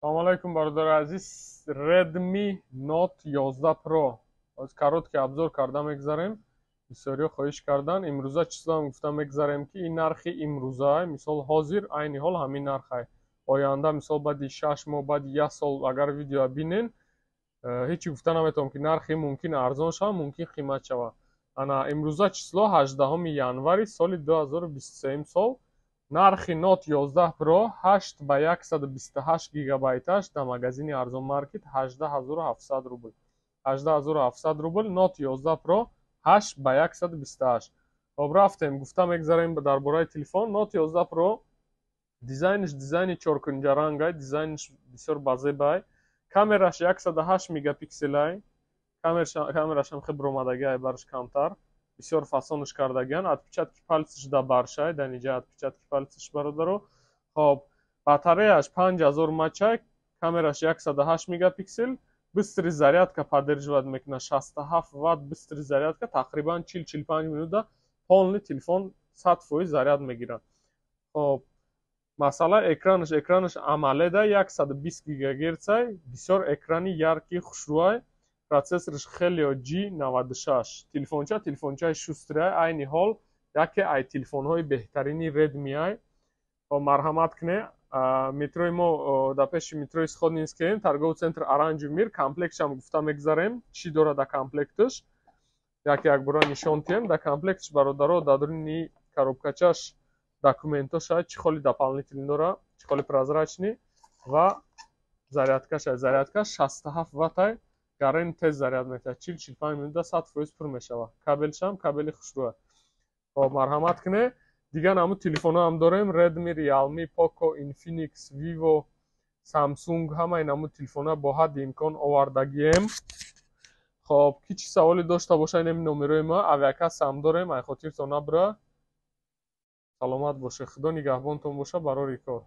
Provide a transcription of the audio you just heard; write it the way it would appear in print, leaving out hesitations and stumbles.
Салому алайкум, бародари азиз. Redmi Note 11 Pro. Ҳоз короткий обзор карда мегзарем. Бисёриҳо хоҳиш кардан. Имрӯза числоам гуфта мегзарем, ки ин нархи имрӯза, мисол, ҳозир, айни ҳол ҳамин нархай. Оянда, мисол, баъди 6 моҳ, баъди як сол агар видео бинен, ҳечи гуфта наметавонам, ки нархи мумкин арзон шавад, мумкин қимат шавад. Ана, имрӯза число 18 январи соли 2023 сол. Нархи Note 11 Pro 8 ба 128 гигабайташ дар магазини Арзон Маркет 18 700 рубл. 18 700 рубл Note 11 Pro 8 ба 128. Хоб, рафтем, гуфта мегзарем дар бораи телефон. Note 11 Pro дизайнш дизайни чоркунҷарангай, дизайнш бисёр базебай. Камераш 108 мегапикселай. Камерашам хеле баромадагиай, барш камтар. Бисёр фасонаш кардагиан. Отпечатки пальцаш да баршай, дар инҷа отпечатки пальцаш, бародаро. Хоб, батареяш 5000 мАчай, камераш 108 мегапиксел, быстрый зарядка поддерживать мекунад, 67 ватт быстрый зарядка, тақрибан 40-45 минута полный телефон 100% заряд мегирад. Хоб, масъала экранаш, экранаш AMOLED, 120 гигагерцай, бисёр экрани яркий, хушрӯай. Процессораш Helio G96. Телефонча телефончаи шустрый, айни ҳол яке ай телефонҳои беҳтарини Redmi-ай. Марҳамат куне, метрои мо дар пеши метрои Сходнинскием, торговый центр Оранжевый мир, комплектшам гуфта мегзарем, чӣ дорад дар комплекташ. Яке якбора нишон тиҳем. Дар комплектш, бародаро, дар дуруни коробкачаш документоша, чехоли дополнительный дора, чехоли прозрачный ва зарядкаша. Зарядкаш 67 ваттай, гарен тез заряд метиҳад, 40-45 минута 100% пур мешавад. Кабелшам кабели хушрӯа. Хоб, марҳамат куне. Дигар намуд телефонҳоам дорем: Redmi, Realme, Poco, Infinix, Vivo, Samsung, ҳамаи намуд телефонҳо бо ҳадди имкон овардагием. Хоб, ки чӣ саволе дошта боша, инами номерои ма. Авиакассаам дорем, ай хотиртон набура. Саломат боше, Худо нигаҳбонтон боша, барори кор.